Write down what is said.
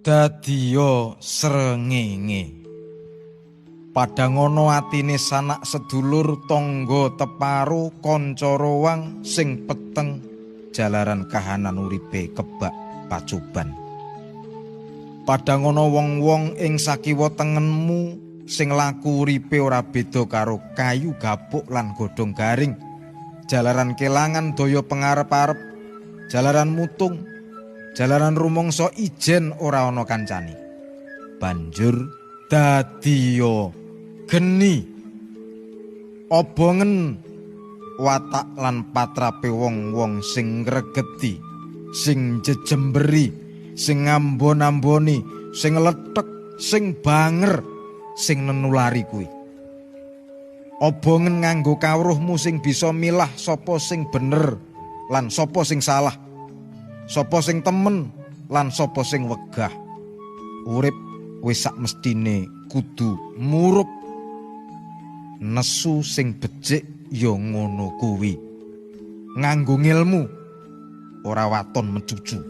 Dadiya srengenge. Padhangono atine sanak sedulur, tangga, teparo, kanca rowang sing peteng jalaran kahanan uripe kebak pacoban. Padhangono wong-wong ing sakiwa tengenmu sing laku uripe ora beda karo kayu gapuk lan godhong garing. Jalaran kelangan daya pengarep-arep, jalaran mutung, jalaran rumangsa ijen ora ana kancane. Banjur dadiya geni, obongen watak lan patrape wong-wong sing ngregeti, sing jejemberi, sing ngambon-amboni, sing lethek, sing banger, sing nenulari kuwi. Obongen nganggo kawruhmu sing bisa milah sapa sing bener lan sapa sing salah, sapa sing temen lan sapa sing wegah. Urip wis sak mestine kudu murup. Nesu sing becik ya ngono kuwi. Nganggo ngilmu, ora waton mecucu.